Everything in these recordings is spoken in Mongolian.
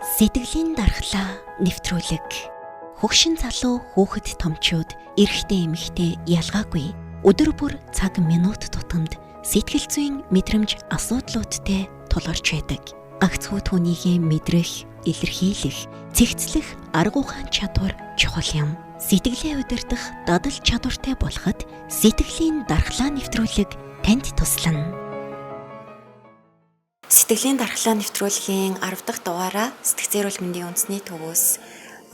Сэтгэлийн дархлаа нэвтрүүлэг. Хөгшин залуу хүүхэд томчууд, эрэгтэй эмэгтэй ялгаагүй өдөр бүр цаг минут тутамд сэтгэл зүйн мэдрэмж асуудлуудтай тулгарч байдаг. Гагцхүү түүнийгээ мэдрэх, илэрхийлэх, цэгцлэх арга ухаан чадвар чухал юм. Сэтгэлээ удирдах дадал чадвартай болоход сэтгэлийн дархлаа нэвтрүүлэг танд туслана. Сэтгэлийн дархлаа нэвтрүүлгийн 10 дахь дугаараа сэтгцэн эрүүл мэндийн үндэсний төвөөс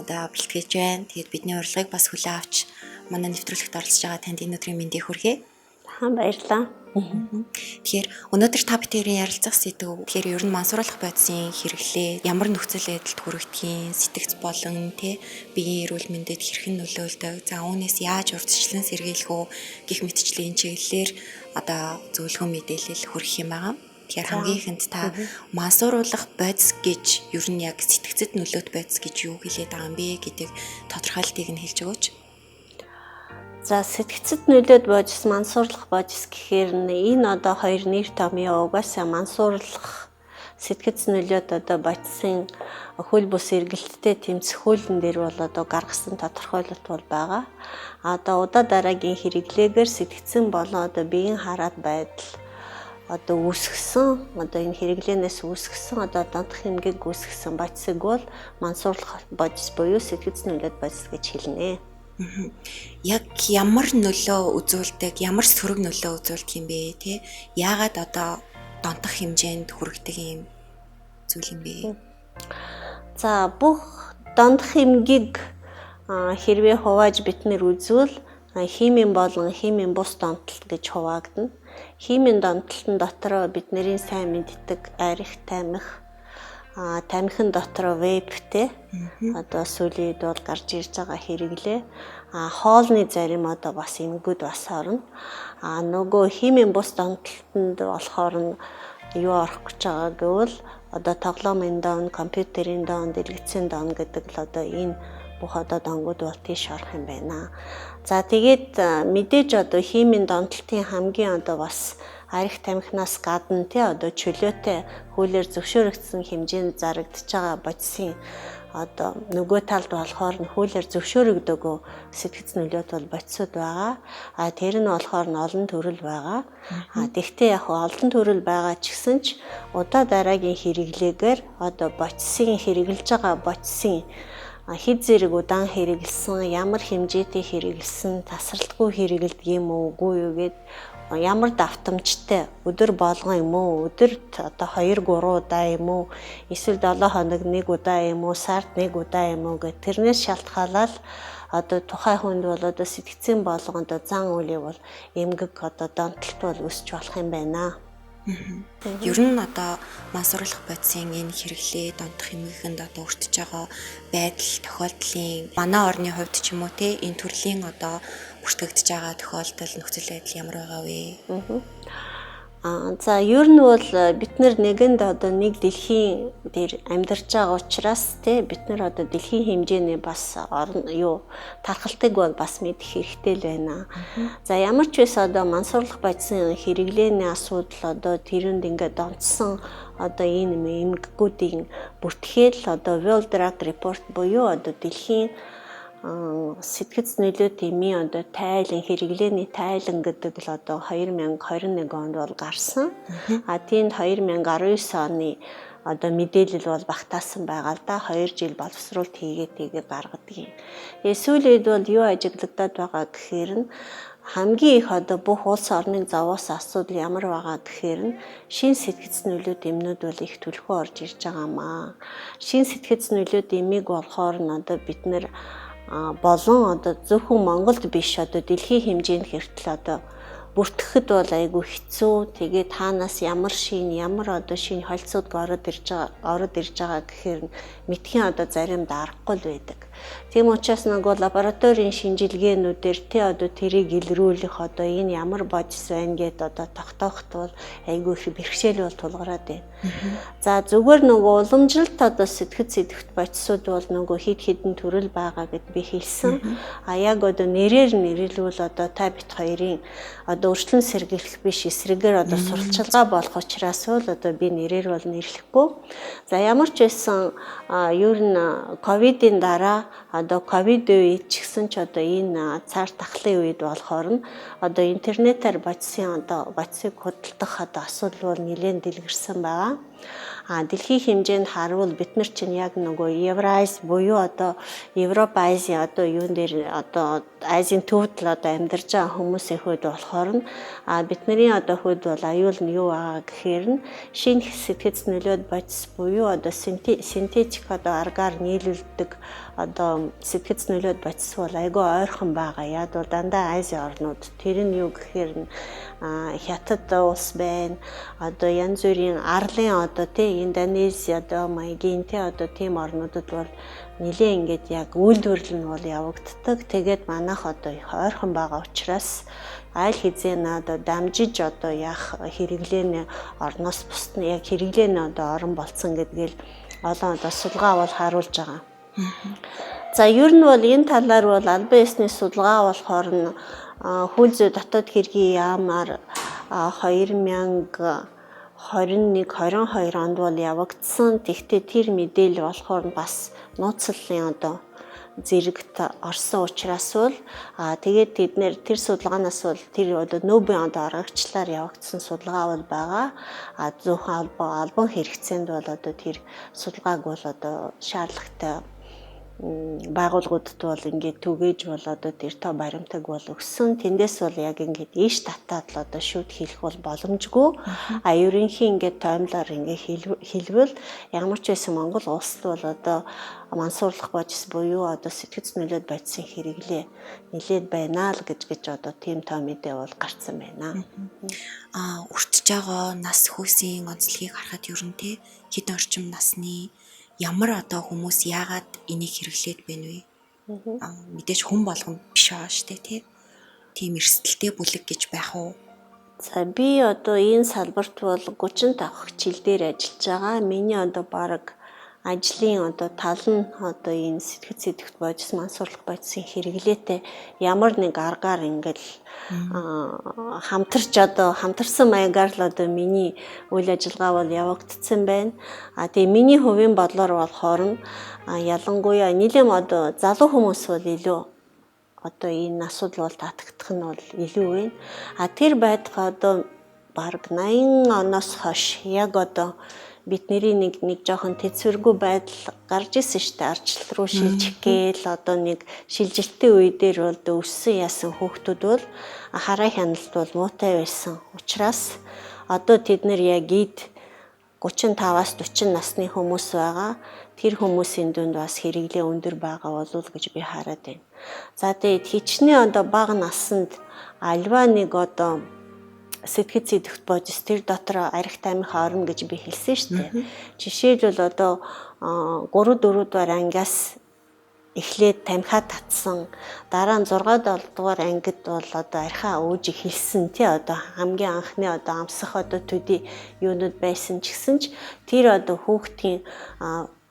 одоо бэлтгэж байна. Тэгээд бидний урилгыг бас хүлээн авч манай нэвтрүүлэгт оролцож байгаа танд энэ өдрийн мэндийг хүргэе. Та баярлалаа. Тэгэхээр өнөөдөр та бүхэн ярилцах сэдэв. Тэгэхээр ер нь мансууруулах бодисын хэрэглээ ямар нөхцөл байдалд хүргэдгийг, сэтгэц болон тэ биеийн эрүүл мэндэд хэрхэн нөлөөлдөг, за үүнээс яаж урьдчилан сэргийлэх үү гэх мэтчлийн чиглэлээр одоо зөвлөгөө мэдээлэл хүргэх юм байгаа. Тэгэхээр хамгийн ихэнд та мансууруулах бодис гэж ер нь яг сэтгцэд нөлөөт бодис гэж юу хэлээд байгаа юм бэ гэдэг тодорхойлтыг нь хэлж өгөөч. За сэтгцэд нөлөөт бодис, мансуурлах бодис гэхээр энэ одоо хоёр нэр томьёо угаасаа мансуурлах сэтгэц нөлөөт одоо бодисын хөл бус эргэлттэй тэмцэх хөлн дээр бол одоо гаргасан тодорхойлолт бол байгаа. Одоо удаа дараагийн хэрэглээгээр сэтгцэн болон одоо биеийн хараад байдал одоо үүсгэсэн, одоо энэ хэрэглээнээс үүсгэсэн, одоо донтох эмгэг үүсгэсэн бодисыг бол мансуурлах бодис буюу сэтгэц нөлөөт бодис гэж хэлнэ. Яг ямар нөлөө үзүүлдэг, ямар сөрөг нөлөө үзүүлдэг юм бэ те? Яагаад одоо донтох хэмжээнд хүргэдэг юм зүйл юм бэ? За бүх донтох эмгэг хэрвээ хувааж бид нэр үзвэл химийн болон химийн бус донтолт гэж хуваагдана. Химийн донтолтын дотроо бидний сайн мэддэг арх, тамхи, тамхин дотроо вейптэй одоо сүүлийн үед бол гарч ирж байгаа хэрэглээ. Хоолны зарим одоо бас эмгүүд бас орно. Нөгөө химийн бус донтолтонд болохоор нь юу орох гэж байгаа гэвэл одоо тоглоомын дон, компьютерийн дон, дэлгэцийн дон гэдэг л одоо энэ бүх одоо донгууд бол тийш орох юм байна. За тэгээд мэдээж одоо химийн донтолтын хамгийн одоо бас арх тамхинаас гадна тий одоо чөлөөтэй хуулиар зөвшөөрөгдсөн хэмжээнд зарагдаж байгаа бодисын одоо нөгөө талд болохоор нь хуулиар зөвшөөрөгдөөгүй сэтгэц нөлөөт бол бодисууд байгаа. А тэр нь болохоор нь олон төрөл байгаа. А тэгтээ яг олон төрөл байгаа ч гэсэн ч удаа дараагийн хэрэглээгээр одоо бодисын хэрэглэж байгаа бодисын хэд зэрэг удаан хэрэглэсэн, ямар хэмжээтэй хэрэглэсэн, тасралтгүй хэрэглэдэг юм уу, үгүй юу гэд ямар давтамжтай өдөр болгон юм уу, өдөрт одоо 2 3 удаа юм уу, эсвэл 7 хоног нэг удаа юм уу, сард нэг удаа юм уу гэх тэрнээс шалтгаалаад одоо тухайн хүнд бол одоо сэтгцэн болгон одоо зан үйлийг бол эмгэг одоо донтолт бол өсч болох юм байна. Ер нь одоо мансууруулах бодисын энэ хэрэглээ донтох эмгэгэнд одоо өртөж байгаа байдал тохиолдлын манай орны хувьд ч юм уу те энэ төрлийн одоо бүртгэгдэж байгаа тохиолдол нөхцөл байдал ямар байгаа вэ? За ер нь бол бид нар нэгэнд одоо нэг дэлхийн дээр амьдарч байгаа учраас те бид нар одоо дэлхийн хэмжээний бас юу тархалтыг бол бас мэдэх хэрэгтэй л байна. За ямар ч байсан одоо мансуурлах бодисын хэрэглээний асуудал одоо тэрэнд ингээд донцсон одоо энэ эмгэгүүдийн бүртгэл одоо World Drug Report буюу одоо дэлхийн сэтгэц нөлөөт эмийн одоо тайлан хэрэглээний тайлан гэдэг л одоо 2021 онд бол гарсан. А тийнд 2019 оны одоо мэдээлэл бол багтаасан байгаа л да. 2 жил боловсруулалт хийгээд тэгээ гаргадаг юм. Тэгээ сүүлийн үед бол юу ажиглагдаад байгаа гэхээр нь хамгийн их одоо бүх улс орныг зовоос асуудал ямар байгаа гэхээр нь шин сэтгэц нөлөөт эмнүүд бол их түлхүү орж ирж байгаа маа. Шин сэтгэц нөлөөт эмийг болохоор нь одоо бид нэр болон одоо зөвхөн Монголд биш одоо дэлхийн хэмжээнд хүртэл одоо бүртгэхэд бол айгүй хэцүү. Тэгээд таанаас ямар шин, ямар одоо шин холцууд ороод ирж байгаа гэхээр мэдхийн одоо зарим дарахгүй л байдаг. Тийм учраас нөгөө лабораторийн шинжилгээнүүдээр тэ одоо тэрийг илрүүлэх одоо энэ ямар бодис байна гэд одоо тогтоохот бол айгүй их бэрхшээл бол тулгараад байна. За зүгээр нөгөө уламжлалт одоо сэтгэц сэдэвт бодисууд бол нөгөө хэд хэдэн төрөл байгаа гэд би хэлсэн. А яг одоо нэрээр нэрлвэл одоо та бит хоёрын одоо одоо өрчлөн сэргийлэх биш, эсрэгээр одоо сурталчилгаа болох учраас л одоо би нэрээр бол нэрлэхгүй. За, ямар ч байсан ер нь ковидын дараа, одоо ковид үед ч гэсэн ч одоо энэ цар тахлын үед болохоор нь одоо интернетээр бодисын одоо бодисыг худалдах одоо асуудал бол нэлээд дэлгэрсэн байгаа. А дэлхийн хэмжээнд харуул бид нар чинь яг нөгөө Евраз буюу одоо Европ, Ази одоо юун дээр одоо Азийн төвд л одоо амьдарч байгаа хүмүүсийн хувьд болохоор нь бидний одоо хувьд бол аюул нь юу байгаа гэхээр нь шинэ сэтгэц нөлөөт бодис буюу одоо синтетик одоо аргаар нийлүүлдэг одоо сэтгэц нөлөөт бодис бол айгүй ойрхон байгаа. Яг бол дандаа Ази орнууд, тэр нь юу гэхээр нь Хятад улс байна. Одоо янз бүрийн арлын одоо тий Индонези одоо маягийн тий одоо тийм орнуудад бол нэлээ ингээд яг үйлдвэрлэл нь бол явагддаг. Тэгээд манайх одоо их ойрхон байгаа учраас аль хэзээ одоо дамжиж одоо яах хэрэглээний орноос бусд нь яг хэрэглээний одоо орон болцсон гэдгээл олон одоо судалгаа бол харуулж байгаа. За, ер нь бол энэ талаар бол албан ёсны судалгаа болохоор нь хууль зүйн дотоод хэргийн яамаар 2021 22 онд бол явагдсан. Тэгвэл тэр мэдээлэл болохоор нь бас нууцлалын одоо зэрэгт орсон учраас бол тэгээд тэд нэр тэр судалгаанаас бол тэр одоо нүүбийн одоо оргогчлаар явагдсан судалгаа бол байгаа. А зөвхөн албан хэрэгцээнд бол одоо тэр судалгааг бол одоо шаардлагатай байгууллагуудад бол ингээд түгээж бол одоо тэр тоо баримтаг бол өгсөн. Тэндээс бол яг ингээд ийш татаад л одоо шүүд хийх бол боломжгүй. А ерөнхий ингээд тоймлоор ингээд хэлбэл ямар ч байсан Монгол улсад бол одоо мансуурлах бодис буюу одоо сэтгэц нөлөөт бодисын хэрэглээ нэлээд байна л гэж одоо тийм тоо мэдээ бол гарцсан байна. Өртөж байгаа нас хүйсийн онцлогийг харахад ер нь те хэд орчим насны ямар одоо хүмүүс яагаад энийг хэрэглээд байна вэ? Мэдээж хүн болгон биш байгаа шүү дээ, тий. Тийм эрсдэлтэй бүлэг гэж байх уу? За, би одоо энэ салбарт бол 35 жил дээр ажиллаж байгаа. Миний одоо бараг ажлын одоо тал нь одоо энэ сэтгэц сэдэвт бодис, мансуурлах бодисын хэрэглээтэй ямар нэг аргаар ингээл хамтарч одоо хамтарсан маягаар л одоо миний үйл ажиллагаа бол явагдсан байна. А тэгээ миний хувийн бодлоор болохоор нь ялангуяа нэлэм одоо залуу хүмүүс бол илүү одоо энэ асуудал бол татагдах нь бол илүү байна. А тэр байтугай одоо бараг 80 оноос хойш яг одоо бидний нэг жоохон тэцвэргүй байдал гарч исэн шүү дээ. Ардчлал руу шилжих гээл одоо нэг шилжилтийн үе дээр бол өссөн ясан хүүхдүүд бол хараа хяналт бол муутай байсан. Учраас одоо тэд нэр яг эд 35-аас 40 насны хүмүүс байгаа. Тэр хүмүүсийн дунд бас хэрэглээ өндөр байгаа болов гэж би хараад байна. За, тэгээд хичнээн одоо бага наснд альва нэг одоо сэтгэц идэвхт бодис тэр дотор арх тамхи орно гэж би хэлсэн шүү дээ. Жишээлбэл одоо 3 4 дугаар ангиас эхлээд тамхиа татсан, дараа нь 6 7 дугаар ангид бол одоо архиа ууж эхэлсэн тий одоо хамгийн анхны одоо амсах одоо төдий юунууд байсан ч гэсэн ч тэр одоо хүүхдийн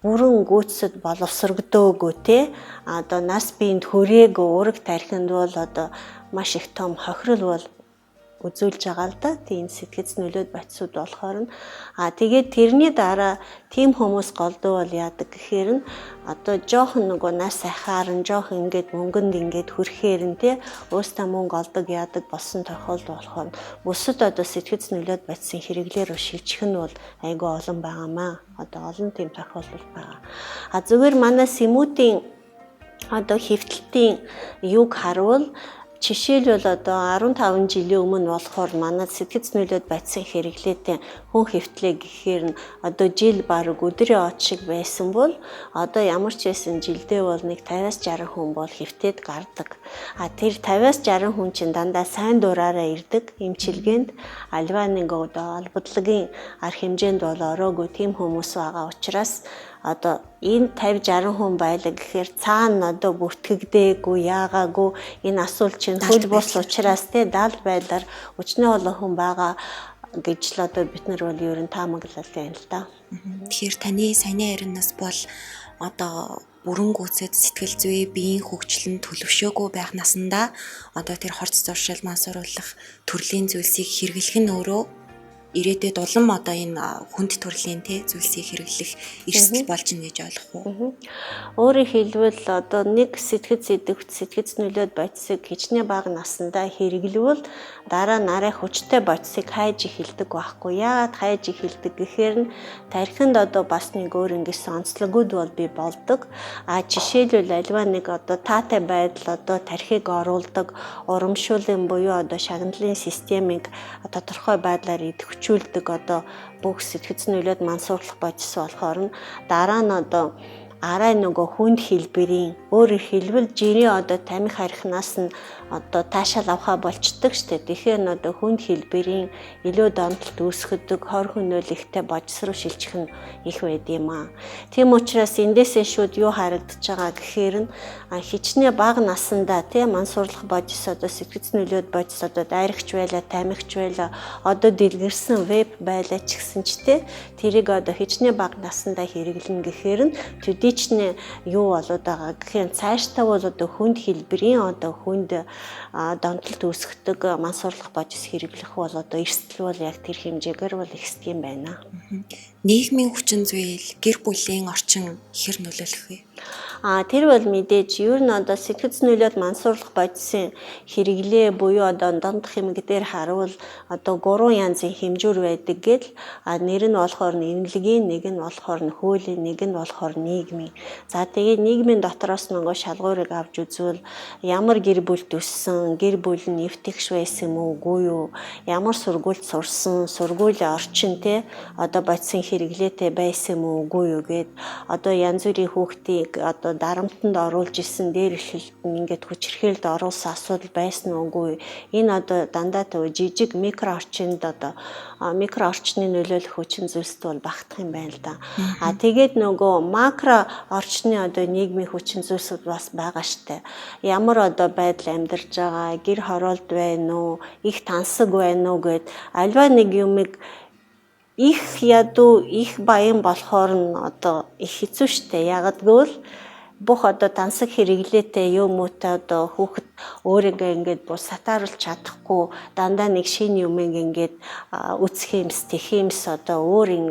бүрэн гүйцэд боловсрогдоогөө тий одоо нас биед хүрээгүй уураг тархинд бол одоо маш их том хохирол бол үзүүлж байгаа л да. Тийм сэтгэц нөлөөт бодисууд болохоор нь тэгээд тэрний дараа тийм хүмүүс голдуу бол яадаг гэхээр нь одоо жоохон нөгөө нас ахаар нь жоохон ингээд мөнгөнд ингээд хүрэхээр нь тий өөртөө мөнгө олдог яадаг болсон тохиолдол болохоор бусад одоо сэтгэц нөлөөт бодисын хэрэглээ рүү шилжих нь бол айгүй олон байгаамаа. Одоо олон тийм тохиолдол байгаа. А зүгээр манай сэмүүдийн одоо хэвтэлтийн юг харуул жишээлбэл одоо 15 жилийн өмнө болохоор манай сэтгэц нөлөөт бодисын хэрэглээтэй хүн хэвтлээ гэхээр нь одоо жил бараг өдрийн од шиг байсан бол одоо ямар ч байсан жилдээ бол нэг 50-аас 60 хүн бол хэвтээд гардаг. А тэр 50-аас 60 хүн чинь дандаа сайн дураараа ирдэг эмчилгээнд, альва нэг одоо албадлагын арга хэмжээнд бол ороогүй тийм хүмүүс байгаа учраас одоо энэ 50 60 хүн байлаа гэхээр цаана одоо бүртгэгдээгүй яагаагүй энэ асуулт чинь хөл бус учраас те дал байлаар өчнөө олон хүн байгаа гэж л одоо бид нар бол ер нь таамаглал байна л да. Тэгэхээр таны саяны ярианаас бол одоо Бүрэн гүйцэд сэтгэл зүй, биеийн хөгжил нь төлөвшөөгүй байх насандаа одоо тэр хорц зуршил, мансууруулах төрлийн зүйлсийг хэрэглэх нь өөрөө ирээдүйд улам одоо энэ хүнд төрлийн зүйлсийг хэрэглэх эрсдэл болж байна гэж ойлгох уу? Өөрөөр хэлбэл одоо нэг сэтгэц идэвхт сэтгэц нөлөөд бодисыг хичнээн бага насандаа хэрэглэвэл дараа нь арай хүчтэй бодисыг хайж эхэлдэг байхгүй. Яагаад хайж эхэлдэг гэхээр нь тархинд одоо бас нэг өөр ингэсэн онцлогуд бол бий болдог. А жишээлбэл альва нэг одоо таатай байдал одоо тархийг оруулдаг урамшуулын буюу одоо шагналын системийг тодорхой байдлаар идэвхжүүлдэг одоо бүх сэтгэц нөлөөд мансуурлах бодис болохоор нь дараа нь одоо арай нөгөө хүнд хэлбэрийн өөрөөр хэлбэл жирийн одоо тамхи харихнаас нь одоо таашаал авахаа болчдөг штэ. Тэгэхээр нь одоо хүнд хэлбэрийн илүү донтолт үүсгэдэг хор хөнөөл ихтэй бодис руу шилжих нь их байд юм аа. Тийм учраас эндээсээ шууд юу харагдаж байгаа гэхээр нь хичнээн бага насандаа тийм мансуурлах бодис одоо сэтгэц нөлөөд бодис одоо дайрагч байла, тамхич байла, одоо дэлгэрсэн веб байла ч гэсэн ч те тэрийг одоо хичнээн бага насандаа хэрэглэнэ гэхээр нь төдийчнээ юу болоод байгаа гэхээр цаашдаа бол одоо хүнд хэлбэрийн одоо хүнд донтолт үүсгэдэг мансуурлах бодис хэрэглэх бол одоо эрсдэл бол яг тэр хэмжээгээр бол ихсдэг юм байна. Нийгмийн хүчин зүйл, гэр бүлийн орчин хэр нөлөөлөх вэ? Тэр бол мэдээж ер нь одоо сэтгэц нөлөөд мансуурлах бодисын хэрэглээ буюу одоо донтох хэмэг дээр харуул одоо 3 янзын хэмжүүр байдаг гэл нэр нь болохоор эмнэлгийн, нэг нь болохоор нь хуулийн, нэг нь болохоор нийгмийн. За тэгээ нийгмийн дотроос нөгөө шалгуурыг авч үзвэл ямар гэр бүлд өссөн, гэр бүл нь эвтэгш байсан юм уу, үгүй юу, ямар сургуульд сурсан, сургуулийн орчин те одоо бодисын хэрэглээтэй байсан юм уу, үгүй юу гэд одоо янз бүрийн хүүхдийг одоо дарамтанд оруулж исэн дээр эхлэлт нь ингээд хүчирхээлд оруулсан асуудал байсан уугүй. Энэ одоо дандаа төв жижиг микро орчинд одоо микро орчны нөлөөлөх хүчин зүйлсд бол багтах юм байна л да. А тэгээд нөгөө макро орчны одоо нийгмийн хүчин зүйлсүүд бас байгаа штэ. Ямар одоо байдал амьдарч байгаа, гэр хороолт байна уу, их тансаг байна уу гэд альва нэг юмыг их ядуу, их баян болохоор нь одоо их хэцүү штэ. Яагаад гэвэл бүх одоо тансаг хэрэглээтэй юм уутай одоо хүүхэд өөрийгөө ингээд бүр сатааруулж чадахгүй дандаа нэг шинэ юм ингээд үцх юмс, тэх юмс одоо өөр юм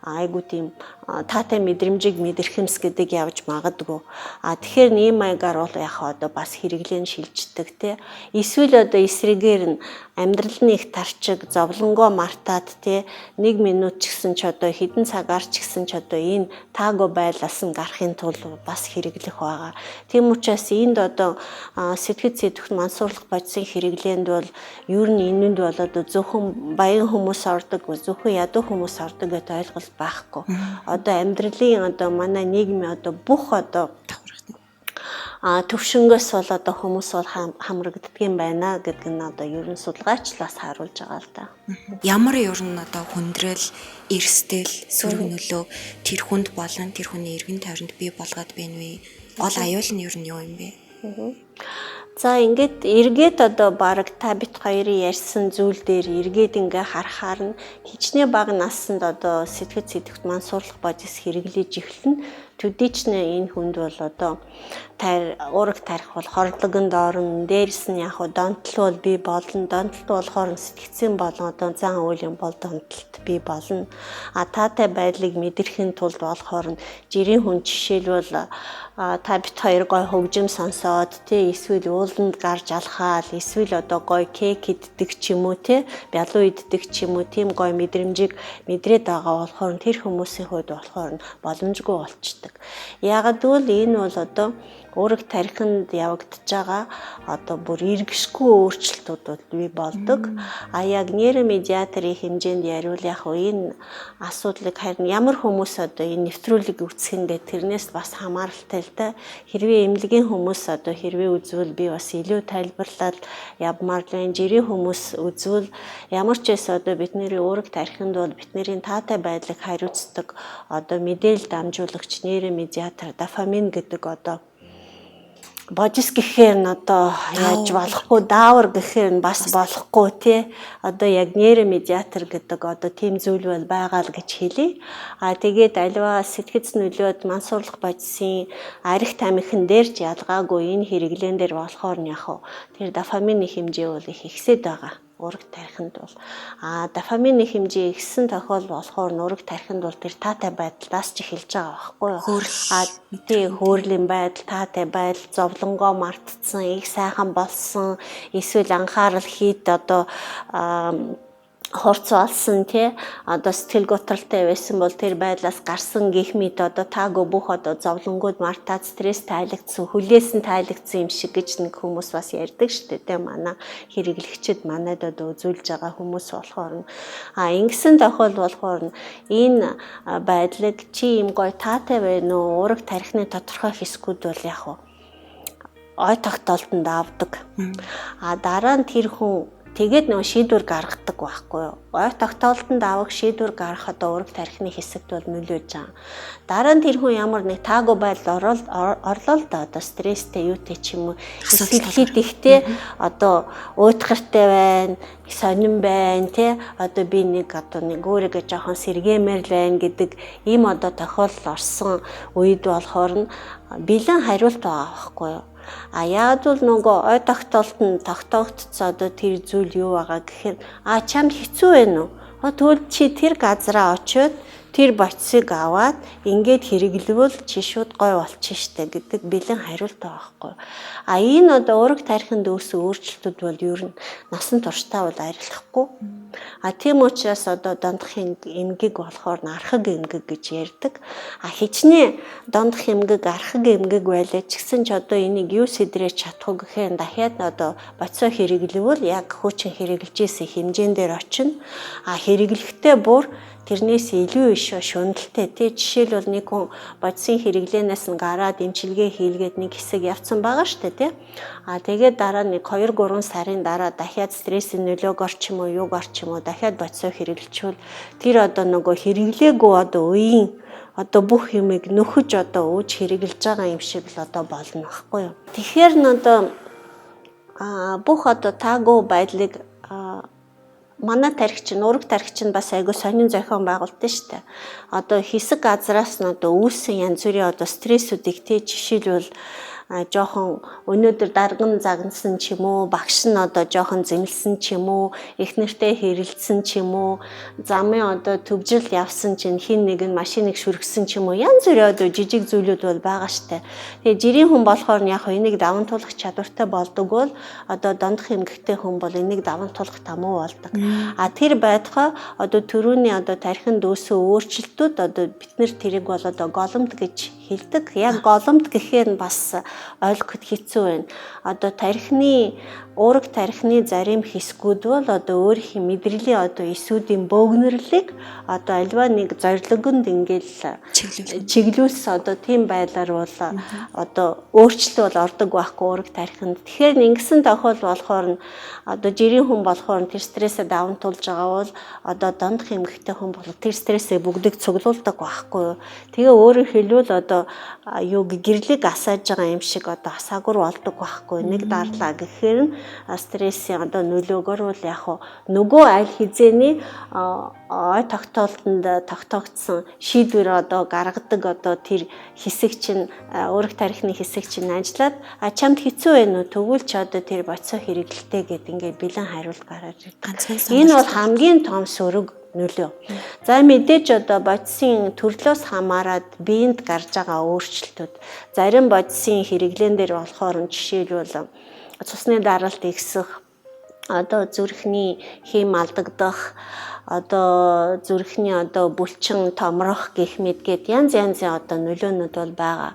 айгуу тийм таатай мэдрэмжийг мэдрэх юмс гэдэг явж магадгүй. А тэгэхээр ийм маягаар бол яг одоо бас хэрэглээ нь шилждэг те. Эсвэл одоо эсрэгээр нь амьдрал нь их тарчиг, зовлонгоо мартаад те 1 минут ч гэсэн ч одоо хэдэн цагаар ч гэсэн ч одоо энэ таагүй байлаас нь гарахын тулд бас хэрэглэх байгаа. Тийм учраас энд одоо сэтгэц сэдвт мансуурлах бодисын хэрэглээнд бол ер нь энэнд бол одоо зөвхөн баян хүмүүс ордог, зөвхөн ядуу хүмүүс ордог гэдэг ойлголт байхгүй. Одоо амьдралын одоо манай нийгмийн одоо бүх одоо төвшөнгөөс бол одоо хүмүүс бол хамрагддаг юм байна гэдэг нь одоо ер нь судалгаач л бас харуулж байгаа л да. Ямар ер нь одоо хүндрэл, эрсдэл, сөрөг нөлөө тэр хүнд болон тэр хүний эргэн тойронд бий болгоод байна вэ? Гол аюул нь ер нь юу юм бэ? За ингээд эргээд одоо баг та бит хоёрын ярьсан зүйл дээр эргээд ингээ харахаар нь хичнээн бага насанд одоо сэтгэц сэдвт мансуурлах бодис хэрэглэж эхэлнэ. Төдийчнээ энэ хүнд бол одоо уураг тарих бол хорлогонд орно. Дээрэс нь яг донтол бол бий болно. Донтолт болохоор сэтгцэн болон одоо зан үйлийн бол донтолт бий болно. А таатай байдлыг мэдрэхин тулд болохоор жирийн хүн жишээлбэл та бит хоёр гой хөгжим сонсоод тий эсвэл ууланд гарч алхаал эсвэл одоо гой кек иддэг ч юм уу тий бялуу иддэг ч юм уу тийм гой мэдрэмжийг мэдрээд байгаа болохоор тэр хүмүүсийн хувьд болохоор боломжгүй болчдөг. Яагаад гэвэл энэ бол одоо уураг тархинд явагдаж байгаа одоо бүр эргэшгүй өөрчлөлтүүд бол бий болдог. А яг нейромедиаторын хэмжээнд яриул яг энэ асуудлыг харин ямар хүмүүс одоо энэ нэвтрүүлэг үүсгэх нь гэх тэрнээс бас хамааралтай л да. Хэрвээ эмнэлгийн хүмүүс одоо хэрвээ үзвэл би бас илүү тайлбарлаад явмаар л энэ жирийн хүмүүс үзвэл ямар ч байсан одоо бидний уураг тархинд бол бидний таатай байдлыг хариуцдаг одоо мэдээлэл дамжуулагч нейромедиатор дофамин гэдэг одоо Бодис гэхээр нь одоо яаж болохгүй, даавар гэхээр нь бас болохгүй тий. Одоо яг нейромедиатор гэдэг одоо тийм зүйл бол байгаа л гэж хэлье. А тэгээд аливаа сэтгэц нөлөөд мансуурлах бодисын арх тамхин дээр ч ялгаагүй энэ хэрэглээн дээр болохоор нь яг тэр дофамины хэмжээ бол их ихсээд байгаа ураг тархинд бол. А дофамины хэмжээ ихсэн тохиол болохоор нураг тархинд бол тэр таатай байдлаас ч эхэлж байгаа байхгүй юу? А тий, хөөрлийн байдал, таатай байдал, зовлонгоо мартцсан, их сайхан болсон, эсвэл анхаарал хийд одоо хурц болсон тий, одоо сэтгэл готролтой байсан бол тэр байдлаас гарсан гих мэт одоо таагүй бүх одоо зовлонгууд мартаад стресс тайлагдсан, хүлээс нь тайлагдсан юм шиг гэж нэг хүмүүс бас ярьдаг шүү дээ тий. Манай хэрэглэгчид, манайд одоо үзүүлж байгаа хүмүүс болохоор нь ингэсэн тохиол болохоор нь энэ байдлыг чи юм гой таатай байна уу, ураг тархины тодорхой хэсгүүд бол яг ой тогтоолтонд авдаг. А дараа нь тэр хүн тэгээд нөгөө шийдвэр гаргадаг байхгүй юу? Ой тогтоолтонд авах шийдвэр гаргах одоо ураг тархины хэсэгт бол нөлөөж байгаа. Дараа нь тэр хүн ямар нэг таагүй байдал орлоо л да, одоо стресстэй юутэй ч юм уу, эсвэл хит ихтэй одоо уйтгартай байна, сонин байна тий, одоо би нэг одоо нэг өөрийгөө жоохон сэргээмээр л байна гэдэг ийм одоо тохиолдол орсон үед болохоор нь бэлэн хариулт байгаа байхгүй юу? А яг бол нөгөө ой тогтоолт нь тогтоогдсон одоо тэр зүйл юу байгаа гэхээр а чамд хэцүү байна уу? Тэгвэл чи тэр газараа очиод тэр бодисыг аваад ингээд хэрэглэвэл чи шууд гой болчих штэ гэдэг бэлэн хариулт байгаа байхгүй. А энэ одоо ураг тархинд үүссэн өөрчлөлтүүд бол ер нь насан туршдаа бол арилахгүй. А тийм учраас одоо дондох эмгэг болохоор архаг эмгэг гэж ярьдаг. А хичнээн дондох эмгэг архаг эмгэг байлаа ч гэсэн ч одоо энийг юу сэдрэж чадах вэ гэхээр дахиад одоо бодисоо хэрэглэвэл яг хуучин хэрэглэж исэн хэмжээн дээр очино. А хэрэглэхдээ бүр тэрнээс илүү ишөө шунталтай тий. Жишээлбэл нэг хүн бодисын хэрэглээнээс нь гараад эмчилгээ хийлгээд нэг хэсэг явцсан байгаа штэ тий. А тэгээд дараа нэг 2 3 сарын дараа дахиад стрессийн нөлөөгөр ч юм уу юугаар ч юм уу дахиад бодисоо хэрэглэчихвэл тэр одоо нөгөө хэрэглээгүй одоо үеийн одоо бүх юмыг нөхөж одоо ууж хэрэглэж байгаа юм шиг л одоо болно байхгүй юу. Тэгэхээр н одоо бүх одоо таагүй байдлыг манай тархи чинь, ураг тархи чинь бас айгүй сонин зохион байгуулалт шүү дээ. Одоо хэсэг газраас нь одоо үүссэн янз бүрийн одоо стрессүүдийг тий, жишээлбэл жоохон өнөөдөр дарган загнасан ч юм уу, багш нь одоо жоохон зэмлсэн ч юм уу, их нэртэй хэрэлдсэн ч юм уу, замын одоо төвжирэл явсан чинь хин нэг нь машиныг шүргсэн ч юм уу, янз бүрийн одоо жижиг зүйлүүд бол байгаа штэ. Тэгээ жирийн хүн болохоор нь яг энийг даван туулах чадвартай болдог бол одоо дондох эмгэгтэй хүн бол энийг даван туулах тамуу болдог. А тэр байтугай одоо төрүүний одоо тархинд үүссэн өөрчлөлтүүд одоо бид нэр тэрийг бол одоо голомт гэж хэлдэг. Яг голомт гэхээр нь бас ойлгоход хэцүү байна. Одоо тархины уураг тархины зарим хэсгүүд бол одоо өөрийнх нь мэдрэлийн одоо эсүүдийн бөөгнөрлийг одоо альва нэг зорилгонд ингээл чиглүүлсэн одоо тийм байдлаар бол одоо өөрчлөлт бол ордог байхгүй уураг тархинд. Тэгэхээр ингэсэн тохиол болохоор нь одоо жирийн хүн болохоор тэр стрессээ даван туулж байгаа бол одоо дондох эмгэгтэй хүн бол тэр стрессээ бүгдийг цуглуулдаг байхгүй юу. Тэгээ өөрөөр хэлбэл одоо юу гэрлийг асааж байгаа юм шиг одоо асаагур болдог байхгүй. Нэг дарлаа гэхээр нь стрессийн одоо нөлөөгөр бол яг нөгөө аль хизээний ой тогтоолтонд тогтоогдсон шийдвэр одоо гаргадаг одоо тэр хэсэг чинь уураг тархины хэсэг чинь ажиллаад а чамд хэцүү байна уу, тэгвэл ч одоо тэр бодисоо хэрэглэлтэй гэд ингээд бэлэн хариулт гараад ирдэг. Энэ бол хамгийн том сөрөг нөлөө. За мэдээж одоо бодисын төрлөөс хамаарат биеинд гарч байгаа өөрчлөлтүүд зарим бодисын хэрэглээн дээр болохоор жишээлбэл цусны даралт ихсэх, одоо зүрхний хийм алдагдах, одоо зүрхний одоо булчин томрох гэх мэт гээд янз янзын одоо нөлөөнүүд бол байгаа.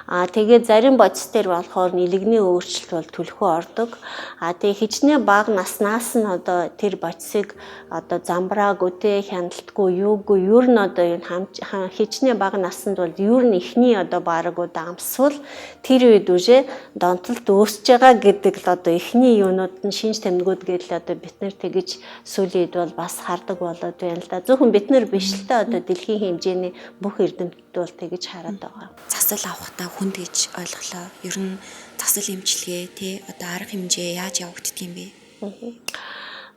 А тэгээд зарим бодис дээр болохоор нэлэгний өөрчлөлт бол түлхүү ордог. А тэгээ хичнээн бага наснаас нь одоо тэр бодисыг одоо замбраагүй те, хяналтгүй юугүй ер нь одоо энэ хичнээн бага насанд бол ер нь эхний одоо бараг удаа амсвал тэр үед үжээ донтолт үүсэж байгаа гэдэг л одоо эхний юунууд нь шинж тэмдгүүд гэдэл одоо бид нэр тэгэж сүүлийн үед бол бас хардаг болоод байна л да. Зөвхөн бид нар биш л та, одоо дэлхийн хэмжээний бүх эрдэмтэд бол тэгж хараад байгаа. Засал авахдаа хүнд гэж ойлголоо. Ер нь засал эмчилгээ тий одоо арга хэмжээ яаж явагддаг юм бэ?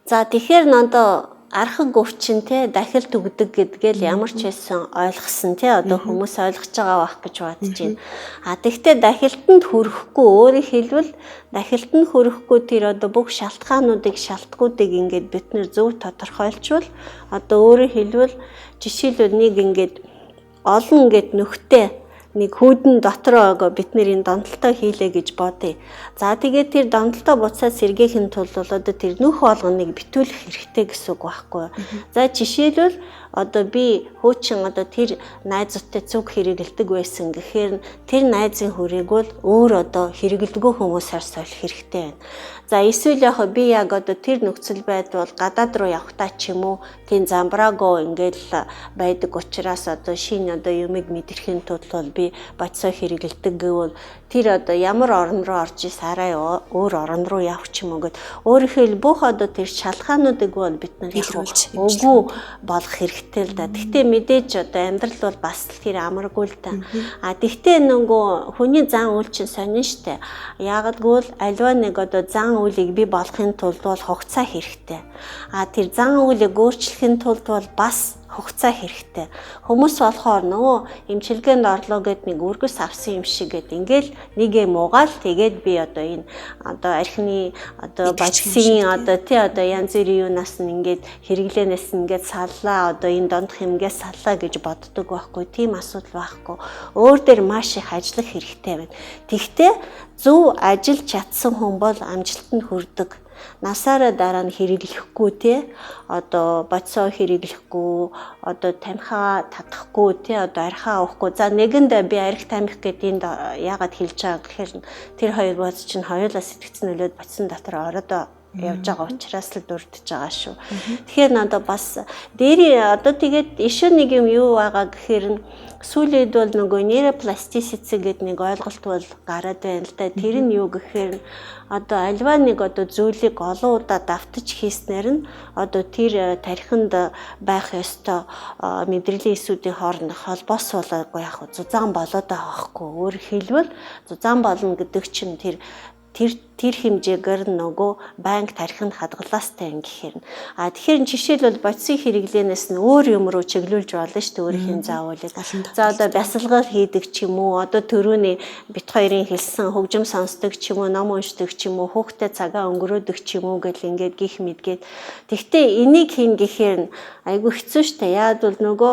За, тэгэхээр одоо архаг өвчин те дахилт өгдөг гэдгээл ямар ч байсан ойлгосон те, одоо хүмүүс ойлгож байгаа байх гэж бодож байна. А тэгтээ дахилтанд хүрэхгүй, өөрөөр хэлбэл дахилтанд хүрэхгүй тэр одоо бүх шалтгаануудыг, шалтгуудыг ингээд бид нэр зөв тодорхойлчвал, одоо өөрөөр хэлбэл жишээлбэл нэг ингээд олон ингээд нөхтэй нэг хүүдэн дотроо бид нэр энэ донтолтой хийлээ гэж бодъё. За, тэгээд тэр донтолтой буцаад сэргээхин тулд бол одоо тэр нөх болгоныг битүүлэх хэрэгтэй гэсэн үг байхгүй юу? За, жишээлбэл одоо би хуучин одоо тэр найзуудтай зүг хэрэгэлдэг байсан гэхээр тэр найзын хүрээг бол өөр одоо хэрэгэлдэггүй хүмүүсээр солих хэрэгтэй байна. За, эсвэл яг би яг одоо тэр нөхцөл байдал бол гадаад руу явахтаа ч юм уу тийм замбраагүй ингээл байдаг учраас одоо шинэ одоо юмыг мэдрэхийн тулд бол би бодисоо хэрэгэлдэг гэвэл тэр одоо ямар орн руу орж сарай өөр орн руу явах ч юм уу гэд, өөрөөр хэлбэл бүх одоо тэр шалтгаануудыг бол бид нар үгүй болох хэрэгтэй л да. Гэхдээ мэдээж одоо амьдрал бол бас л тэр амаргүй л да. А тэгтээ нөгөө хүний зан үйл чинь сонин штэ. Яагаад гэвэл альва нэг одоо зан үйлийг бий болгохын тулд бол хугацаа хэрэгтэй. А тэр зан үйлийг өөрчлөхийн тулд бол бас хугацаа хэрэгтэй. Хүмүүс болохоор нөгөө эмчилгээнд орлоо гэд нэг өргөс авсан юм шиг гэд ингээл нэг юм угаал, тэгээд би одоо энэ одоо архины одоо бодисын одоо тий одоо янз бүрийн юунаас нь ингээд хэрэглээнээс нь ингээд саллаа, одоо энэ дондох юмгээ саллаа гэж боддог байхгүй. Тийм асуудал байхгүй. Өөр дээр маш их ажиллах хэрэгтэй байна. Тэгтээ зөв ажиллаж чадсан хүн бол амжилтанд хүрдэг. Насаараа дараа нь хэрэглэхгүй те, одоо бодисоо хэрэглэхгүй, одоо тамхиа татахгүй те, одоо архиа авахгүй. За, нэгэнд би арх тамхи гэдэг энд яагаад хэлж байгаа гэхээр тэр хоёр бодис чинь хоёулаа сэтгэцэн нөлөөд бодисон дотор ороод явж байгаа учраас л дурдж байгаа шүү. Тэгэхээр надад бас дээр одоо тэгээд ишээ нэг юм юу байгаа гэхээр нь сүүлийн үед бол нөгөө нейропластицити гэдэг нэг ойлголт бол гараад байна л да. Тэр нь юу гэхээр одоо альва нэг одоо зүйлийг олон удаа давтаж хийснээр нь одоо тэр тархинд байх ёстой мэдрэлийн эсүүдийн хоорондох холбоос болоогүй яг зузаан болоод байгаа байхгүй. Өөрөөр хэлбэл зузаан болно гэдэг чинь тэр тэр тэр хэмжээгээр нөгөө банк тархинд хадгалаастай юм гэхээр. А тэгэхээр жишээлбэл бодисын хэрэглээнээс нь өөр юм руу чиглүүлж болно шүү дээ өөрийнх нь заавлыг. За, одоо бясалгал хийдэг ч юм уу, одоо төрөүний бит хоёрын хэлсэн хөгжим сонсдог ч юм уу, ном уншдаг ч юм уу, хүүхдэд цагаа өнгөрөөдөг ч юм уу гэл ингээд гих мэдгээд. Тэгтээ энийг хийн гэхээр айгүй хэцүү шүү дээ. Яад бол нөгөө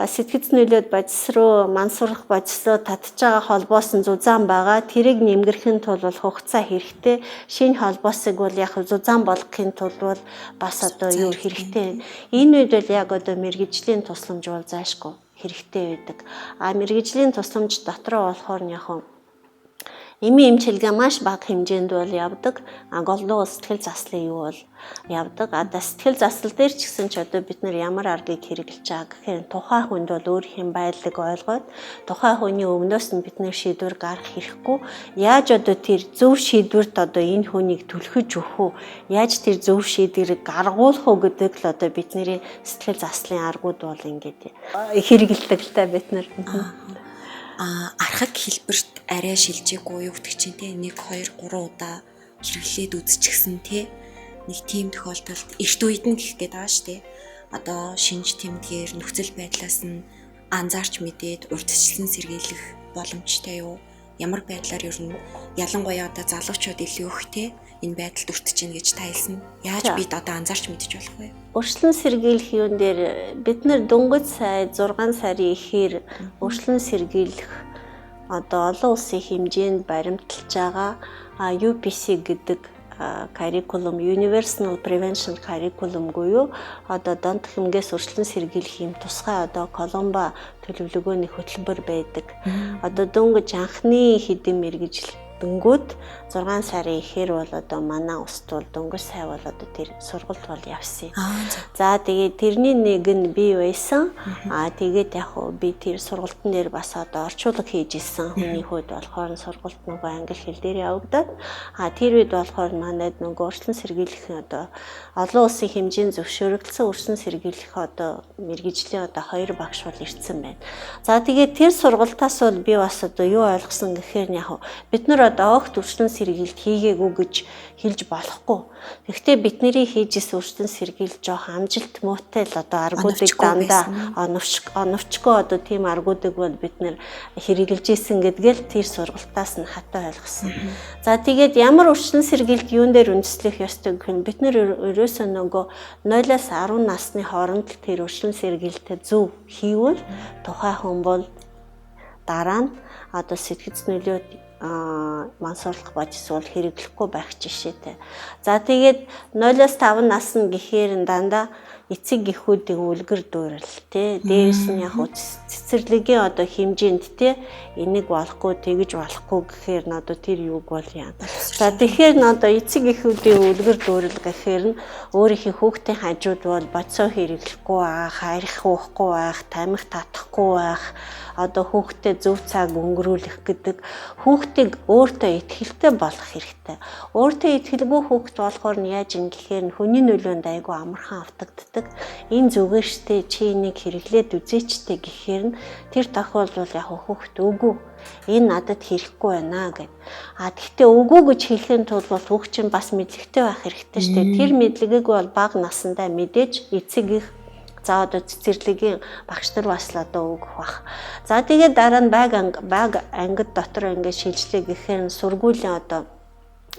сэтгэц нөлөөд бодис руу мансуурах бодис руу татж байгаа холбоос нь зузаан байгаа. Тэрийг нэмгэрхэн тулд бол хугацаа хэрэгтэй. Шинэ холбоосыг бол яг зузаан болгохын тулд бол бас одоо юу хэрэгтэй. Энэ үед бол яг одоо мэргэжлийн тусламж бол зайшгүй хэрэгтэй байдаг. А мэргэжлийн тусламж дотроо болохоор нь яг эмийн эмчилгээ маш бага хэмжээнд бол явдаг. А голдуу сэтгэл заслын юу бол явдаг. А сэтгэл засал дээр ч гэсэн ч одоо бид нар ямар аргыг хэрэглэж байгаа гэхээр тухайн хүнд бол өөрийнх нь байдлыг ойлгоод тухайн хүний өмнөөс нь бид нэр шийдвэр гаргах хэрэггүй. Яаж одоо тэр зөв шийдвэрт одоо энэ хүнийг түлхэж өгөх үү? Яаж тэр зөв шийдвэрийг гаргуулах уу гэдэг л одоо бидний сэтгэл заслын аргууд бол ингээд хэрэглэдэг л та бид нар. Архаг хэлбэрт арай шилжээгүй юу гэдэг чинь те 1 2 3 удаа хэрэглээд үзчихсэн те, нэг тийм тохиолдолд эрт үед нь гэх гээд байгаа шүү дээ. Одоо шинж тэмдгээр нөхцөл байдлаас нь анзаарч мэдээд урьдчилан сэргийлэх боломжтой юу? Ямар байдлаар ер нь ялангуяа одоо залуучууд илүү их те энэ байдалд өртөж гин гэж та хэлсэн. Яаж бид одоо анзаарч мэдэж болох вэ? Урьдчилан сэргийлэх юун дээр бид нэр дөнгөж сая 6 сарын ихээр урьдчилан сэргийлэх одоо олон улсын хэмжээнд баримталж байгаа UPC гэдэг curriculum, Universal Prevention Curriculum буюу одоо донтох эмгээс урьдчилан сэргийлэх юм тусгай одоо Колумба төлөвлөгөөний хөтөлбөр байдаг. Одоо дөнгөж анхны хэдэн мэргэжил явагдангууд 6 сарын ихээр бол одоо манай устд бол дөнгөж сай бол одоо тэр сургалт бол явсан. За тэгээд тэрний нэг нь би байсан. Тэгээд яг би тэр сургалтын дээр бас одоо орчуулга хийж исэн. Хүний хувьд болохоор сургалт нөгөө англи хэл дээр явагдаад тэр үед болохоор манайд нөгөө урьдчилан сэргийлэх одоо олон улсын хэмжээнд зөвшөөрөгдсөн урьдчилан сэргийлэх одоо мэргэжлийн одоо 2 багш бол ирсэн байна. За тэгээд тэр сургалтаас бол би бас одоо юу ойлгосон гэхээр яг бид нар одоо огт урьдчилан сэргийлэлт хийгээгүй гэж хэлж болохгүй. Гэхдээ бидний хийж исэн урьдчилан сэргийлэлт жоох амжилт муутай л одоо аргуудыг дандаа оновчгүй одоо тийм аргуудыг бол бид нэр хэрэглэж исэн гэдгээл тэр сургалтаас нь хатаа ойлгосон. За тэгээд ямар урьдчилан сэргийлэлт юун дээр үндэслэх ёстой гэх нь бид нэр ерөөсөө нөгөө 0-аас 10 насны хооронд л тэр урьдчилан сэргийлэлтээ зөв хийвэл тухайн хүн бол дараа нь одоо сэтгэц нөлөө мансуурлах бодис бол хэрэглэхгүй байх жишээтэй. За тэгээд 0-аас 5 насна гэхээр дандаа эцэг эхүүдийн үлгэр дуурайл тий. Дээрээс нь яг цэцэрлэгийн одоо хэмжээнд тий энийг болохгүй тэгж болохгүй гэхээр н одоо тэр юуг бол яа. За тэгэхээр н одоо эцэг эхүүдийн үлгэр дуурайл гэхээр нь өөрийнхөө хүүхдийн хажууд бол бодисоо хэрэглэхгүй байх, арх уухгүй байх, тамхи татахгүй байх, одоо хүүхдэд зөв цаг өнгөрүүлэх гэдэг хүүхдийг өөртөө итгэлтэй болгох хэрэгтэй. Өөртөө итгэлгүй хүүхд болохоор нь яаж юм гэхээр хүний нөлөөнд айгүй амархан автагддаг. Энэ зүгээр штэ, чи энийг хэрэглээд үзээчтэй гэхээр нь тэр тохиолдол яг хүүхд үгүй энэ надад хэрэггүй байна гэд. А тэгтээ үгүй гэж хэлэхийн тулд бол хүүхд чинь бас мэдлэгтэй байх хэрэгтэй штэ. Тэр мэдлэгийг бол бага насандаа мэдээж эцэг их за одоо цэцэрлэгийн багш нар бас л одоо өгөх бах. За тэгээд дараа нь баг ангид дотор ингээд шилжлээ гэхээр сургуулийн одоо